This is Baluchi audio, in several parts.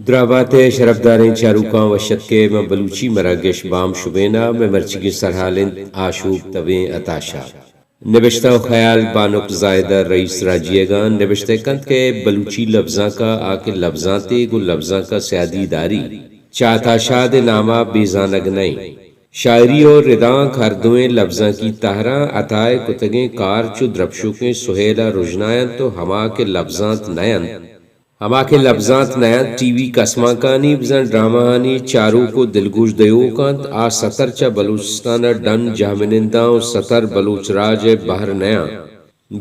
دراہ بات ئے شرپداریں چاروکاں، وش اتک ئے ماں بلوچی مراگش بام شبین ءَ۔ مئے مرچیگیں سرھال اِنت آشوب تبیں عطا شاد۔ نبشتہ ءُ خیال بانک زاہدہ رئیس راجیگ ءَ۔ نبشتہ کنت کہ بلوچی لبزانک ءَ آ کہ لبزانتے گوں لبزانک ءَ سیادی داری، چہ عطا شاد ءِ نام ءَ بے زانگ نہ اِنت۔ شاعری ءُ ردانک ھر دوئیں لبزانکی تھراں عطا ءِ کتگیں کار چو درپشوکیں سھیل ءَ رژنا اَنت ءُ ھما کہ لبزانت نہ اَنت، ھما کہ لبزانت نہ اَنت، ٹی وی کسمانکانی بزاں ڈرامہانی چاروک ءُ دلگوش دئیوک اَنت، آ ستر چہ بلوچستان ءَ ڈن جھمننداں ءُ ستر بلوچ راج ءِ بھر نہ اَنت۔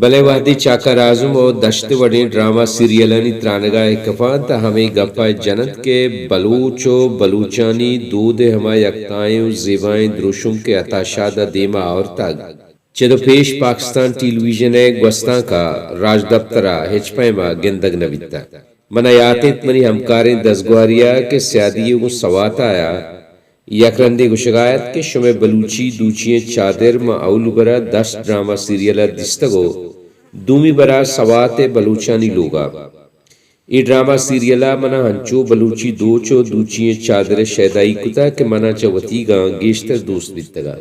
بلے وھدے چاکر اعظم ءُ دشت وڑیں ڈرامہ سیریلانی ترانگ ءَ اکپاں تہ ھمے گپ ءَ جننت کہ بلوچ ءُ بلوچانی دود ءِ ھما یکتائیں ءُ زیبائیں دروشم کہ عطا شاد ءَ دیم ءَ آورتگ، چد ءُ پیش پاکستان ٹیلی ویژن ءِ گوستانک ءَ راجدپتر ءَ ھچ پیم ءَ گندگ نہ بیتگ۔ من ءَ یات اِنت منی ھمکاریں دزگوھاری ءَ کہ سیادی ءَ گوں سوات ءَ آیا، یک رندے گوشگ ءَ اَت کہ شمئے بلوچی دوچی ئیں چادر من اولی بر ءَ دشت ڈرامہ سیریل ءَ دیستگ ءُ دومی بر ءَ سوات ءِ بلوچانی لوگ ءَ۔ اے ڈرامہ سیریل ءَ من ءَ انچو بلوچی دوچ ءُ دوچی ئیں چادر ءِ شیدائی کتگ کہ من ءَ چہ وتیگاں گیشتر دوست بیتگ ءَ۔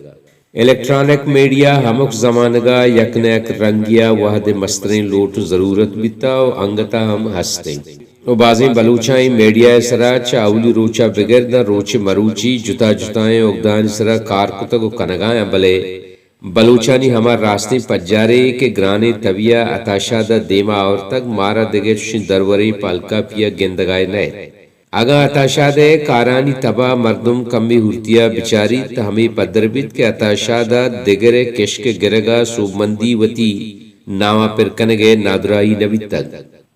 الیکٹرانک میڈیا ھمک زمانگ ءَ یک نہ یک رنگے ءَ وھد ءِ مستریں لوٹ ءُ ضرورت بیتگ ءُ انگت ءَ ھم ھست اِنت ءُ بازیں بلوچاں اے میڈیا ءِ سر ءَ چہ اولی روچ ءَ بگر داں روچ مروچی جتا جتائیں اگدھانی سر ءَ کار کتگ ءُ کنگ ءَ اَنت، بلے بلوچانی ھما راستیں پجارے کہ گرانیں تبی ءَ عطا شاد ءَ دیم ءَ آورتگ، مارا دگہ چشیں درورے پہ الکاپی ءَ گندگ ءَ نہ اِنت۔ اگاں عطا شاد ءِ کارانی تب ءَ مردم کمے ھورتی ءَ بچاریت تہ ھمے پدر بیت کہ عطا شاد ءَ دگر ءِ کشک ءِ گرگ ءَ سوبمندی وتی نام ءَ پر کنگ ءِ نادراھی نہ بیتگ۔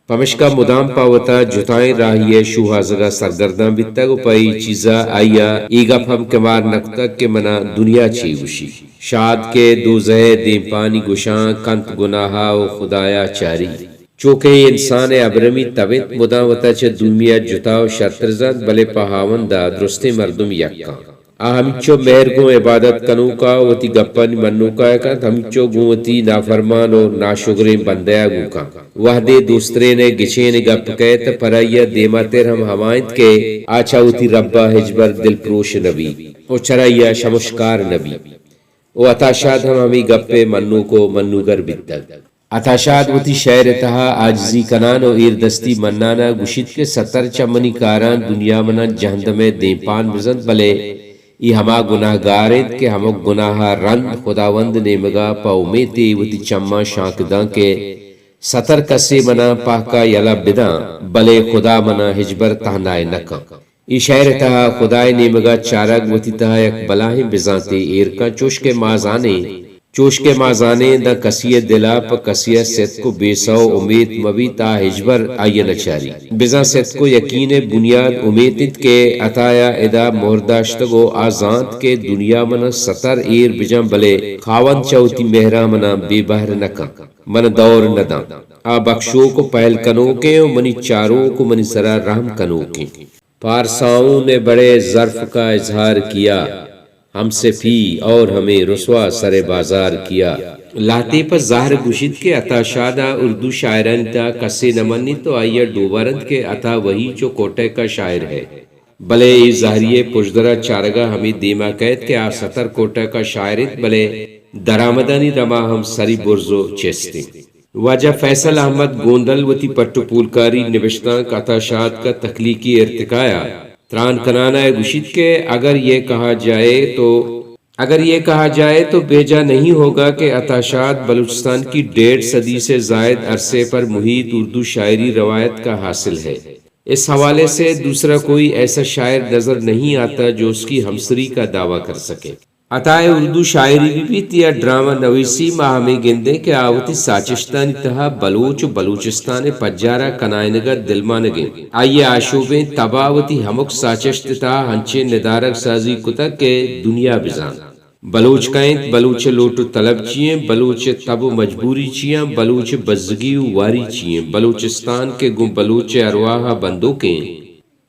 پمشکا مدام پہ وت ءَ جتائیں راھی ءِ شوھازگ ءَ سرگرداں بیتگ ءُ پہ اے چیز ءَ آئی ءَ اے گپ ھم کمار نہ کتگ کہ من ءَ دنیا چے گوشی۔ شاد کہ دوزہ ءِ دیمپانی گوشاں کنت گناہ ءَ ءُ خدایا چاری۔ چو کہ اے انسان ءِ ابرمی تب اِنت، مدام وت ءَ چہ دومی ءَ جتا ءُ شرتر زانت، بلے پہ ھاوند ءَ درستیں مردم یک اَنت۔ آ ھمینچو مھر گوں عبادت کنوک ءَ وتی گپانی منوک ءَ کنت، ھمینچو گوں وتی نافرمان ءُ ناشگریں بندہ ءَ گوں کنت۔ وھدے دوسترین ءِ گچین ءِ گپ کئیت، پرائی ءَ دیماتر ھم ھما اِنت کہ آ چہ وتی رب ءَ ھچبر دلپروش نہ بیت ءُ چرائی ءَ شمشکار نہ بیت۔ ءُ عطا شاد ھم ھمے گپ ءِ منوک ءُ منوگر بیتگ۔ عطا شاد وتی شئیر ءِ تہا عاجزی کنان ءُ ایردستی منان ءَ گوشیت کہ ستر چہ منی کاراں دنیا من ءَ جہندم ءِ دیمپان بزنت، بلے اے ہما گناہگار انت کہ ہمک گناہ ءَ رند خداوند ءِ نیمگ ءَ پہ امیتے وتی چماں شانک داں کہ ستر کسے من ءَ پہک ءَ یلہ بداں، بلے خدا من ءَ ہچبر تہنائے نہ کنت۔ اے شئیر ءِ تہا خدائے نیمگ ءَ چارگ وتی تہا یک بلاہیں بزانتے ایر کنت، چوش کہ ما زانیں، چوش کہ ما زانیں، داں کسی ءِ دل ءَ پہ کسی ءَ ستک ءُ بے سہب ءُ امیت مہ بیت، آ ہچبر آئی ءَ نہ چاریت۔ بزاں ستک ءُ یکین ءِ بنیاد امیت انت کہ عطا ءَ ادا مہر داشتگ ءُ آ زانت کہ دنیا من ءَ ستر ایر بجاں، بلے خاوند چہ وتی مہراں من ءَ بے بہر نہ کنت، من ءَ دور نہ دنت۔ آ بکشوک ءُ پہل کنوکیں ءُ منی چاروک ءُ منی سرا رحم کنوکیں۔ پارساؤں نے بڑے ظرف کا اظہار کیا، ہم سے پی اور ہمیں رسوا سر بازار کیا۔ لہتے پہ زہر گوشیت کہ عطا شاد ءَ اردو شاعرانی تہا کسے نہ منیت ءُ آئی ءَ ڈوبارنت کہ عطا وہی چو کوٹہ کا شاعر ہے۔ بلے اے زہری ءِ پژدر ءَ چارگ ءَ ہمے دیما کئیت کہ آ ستر کوٹہ کا شاعر انت، بلے درآمدانی رما ہم سری برز ءُ چست انت۔ واجہ فیصل احمد گوندل وتی پٹ ءُ پولکاری نبشتانک عطا شاد کا تخلیقی ارتقا ءَ تران کنان ءَ گوشیت کہ اگر یہ کہا جائے تو، اگر یہ کہا جائے تو بیجا نہیں ہوگا کہ عطا شاد بلوچستان کی ڈیڑھ صدی سے زائد عرصے پر محیط اردو شاعری روایت کا حاصل ہے۔ اس حوالے سے دوسرا کوئی ایسا شاعر نظر نہیں آتا جو اس کی ہمسری کا دعویٰ کر سکے۔ عطا ءِ اردو شاعری بہ بیت یا ڈرامہ نویسی، ما ہمے گندیں کہ آ وتی ساچشتانی تہا بلوچ ءُ بلوچستان ءِ پجار ءَ کنائینگ ءَ دلمانگ انت۔ آئی ءِ آشوبیں تب ءَ وتی ہمک ساچشت ءِ تہا انچیں ندارگ سازی کتگ کہ دنیا بزانت۔ بلوچ کئے انت، بلوچ ءِ لوٹ ءُ طلب چی انت، بلوچ ءِ تب ءُ مجبوری چی انت، بلوچ ءِ بزگی ءُ واری چی انت، بلوچستان کہ گوں بلوچ ءِ ارواہ ءَ بندوک انت۔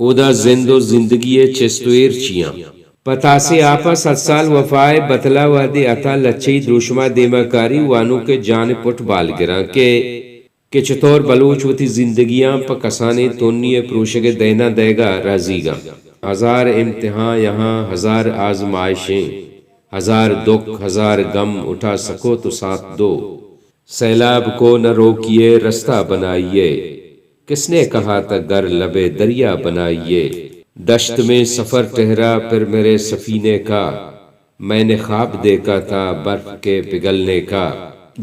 اودا زند ءُ زندگی ءِ چست ءُ ایر چی انت؟ پہ تاسے آپ ءَ صد سال وفا ءِ بتل ءَ وہدے عطا لچہی دروشم ءَ دیما کاری، وانوک ءِ جان ءِ پٹ بال گراں کہ کہ چطور بلوچ وتی زندگیاں پہ کسانیں تونی ءِ پروشگ ءِ دئیناں دئیگ ءَ رازیگ اَنت۔ ہزار امتحاں یہاں، ہزار آزمائشیں، ہزار دکھ، ہزار غم اٹھا سکو تو ساتھ دو۔ سیلاب کو نہ روکیے، رستہ بنائیے، کس نے کہا تھا گر لبِ دریا بنائیے۔ دشت میں سفر ٹھہرا پھر میرے سفینے کا، میں نے خواب دیکھا تھا برف کے پگھلنے کا۔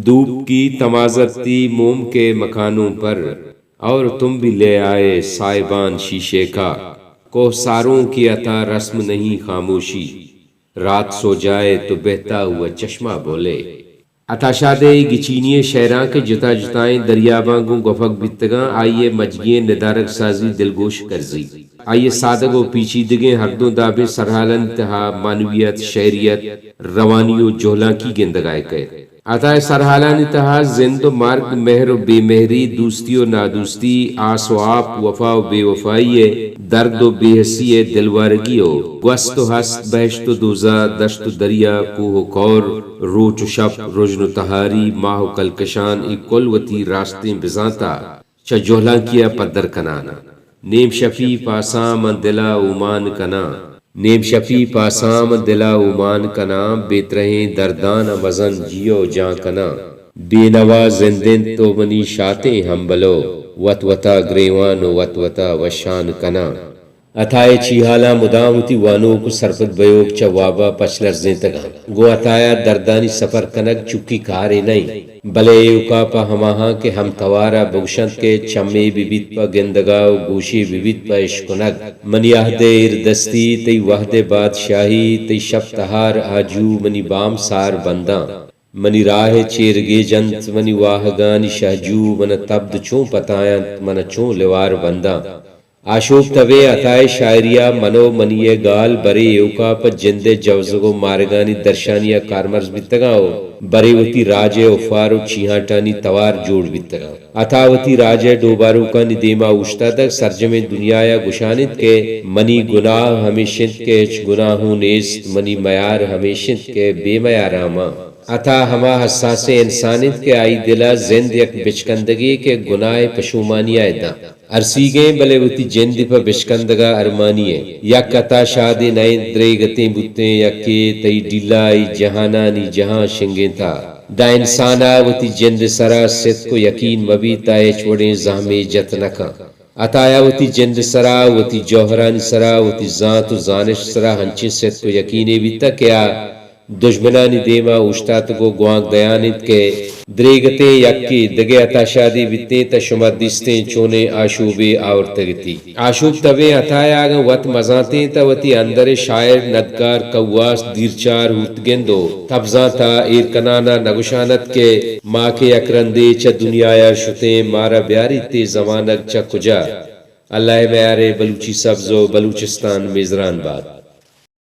دھوپ کی تمازت تھی موم کے مکانوں پر، اور تم بھی لے آئے سائبان شیشے کا۔ کوہساروں کی عطا رسم نہیں خاموشی، رات سو جائے تو بہتا ہوا چشمہ بولے۔ عطا شاد ءِ اے گچینی ءِ شئیراں کہ جتا جتائیں دریاباں گوں گوپگ بیتگاں، آئی ءِ مجگی ئیں ندارگ سازی دلگوش کرزی۔ آئی ءِ سادگ ءُ پیچیدگیں ہردوں دابیں سرحالانی تہا معنویت، شئیریت، روانی ءُ جہلانکی گندگ ءَ کئیت۔ عطا ءِ سرحالانی تہا زند ءُ مرگ، مہر ءُ بے مہری، دوستی ءُ نادوستی، آس ءُ آپ، وفا ءُ بے وفائی ءِ درد ءُ بے حسی ءِ دلوارگی ءُ گوست ءُ ہست، بہشت ءُ دوزہ، دشت ءُ دریا، کوہ ءُ کور، روچ ءُ شپ، رژن ءُ تہاری، ماہ ءُ کلکشان، اے کل وتی راستیں بزانت ءَ چہ جہلانکی ءَ پدر کنان۔ نیم شپی پاساں من دل ءَ اومان کناں۔ نیم شپی پاساں من دل ءَ اومان کناں، بے ترہیں درداں ءَ مزن جی ءُ جان کناں۔ بے نوا زند انت تو منی شاتیں ہمبلو، وت وت ءَ گریوان ءُ وت وت ءَ وشان کناں۔ عطا ءِ چیہالاں مدام وتی وانوک ءُ سرپد بئیوک چہ واب ءَ پچ لرزینتگ اَنت۔ گوں عطا ءَ دردانی سپر کنگ چکی کارے نہ انت، بلے ایوکا پہ ہماہاں کہ ہمتوار ءَ بگوشنت کہ چمے بہ بیت پہ گندگ ءَ ءُ گوشے بہ بیت پہ اشکنگ۔ منی عہد ءِ ایردستی، تئی وہد ءِ بادشاہی، تئی شپ تہار آجو، منی بام سار بنداں۔ منی راہ ءِ چیرگیج انت، منی واہگانی شہجو، من ءَ تبد چون پتاینت، من ءَ چون لیوار بنداں۔ آشوب تبیں عطا ءِ شاعری ءَ من ءُ منی ءِ گال برے ایوکا پہ جند ءِ جوزگ ءُ مارگانی درشانی ءَ کارمرز بیتگاں ءُ برے وتی راج ءِ افار ءُ چیہانٹانی توار جوڑ بیتگاں۔ عطا وتی راج ءِ ڈوباروکانی دیم ءَ اوشتاتگ، سرجمیں دنیا ءَ گوشان انت کہ منی گناہ ہمیش انت کہ ہچ گناہ اوں نیست، منی میار ہمیش انت کہ بے میاراں من۔ عطا ہما حساسیں انسان انت کہ آئی دل ءَ زند یک بچکندگے کہ گناہ ءِ پشومانی ءَ ادا ارسیگیں، بلے وتی جند ءِ پہ بچکندگ ءَ ارمانی ءَ۔ یک عطا شادے نہ انت، دریگتیں بوتیں یکے، تئی ڈیلا اے جہانانی جہاں شنگینتا۔ داں انسان ءَ وتی جند ءِ سرا ستک ءُ یقین مہ بیت، تاں ہچ وڑیں زہمے جت نہ کن۔ عطا ءَ وتی جند ءِ سرا، وتی جوہرانی سرا، وتی زانت ءُ زانشت ءِ سرا ہنچیں ستک ءُ یقینے بیتگ کہ آ دژمنانی دیم ءَ اوشتاتگ ءُ گوانک دیان انت کہ دریگتیں یکے دگہ عطا شادے بیتیں تہ شما دیستیں چونیں آشوبے آورتگ اتی۔ آشوب تبیں عطا ءَ اگاں وت مزانتیں تہ وتی اندر ءِ شاعر، ندکار، کواس، دیرچار، ہورتگند ءُ تبزانت ءَ ایر کنان ءَ نگوشان ات کہ ما کہ یک رندے چہ دنیا ءَ شتیں، مارا بیاریت اے زمانگ چہ کجا؟ اللہ ءِ میار ءِ بلوچی سبز ءُ بلوچستان میزران بات۔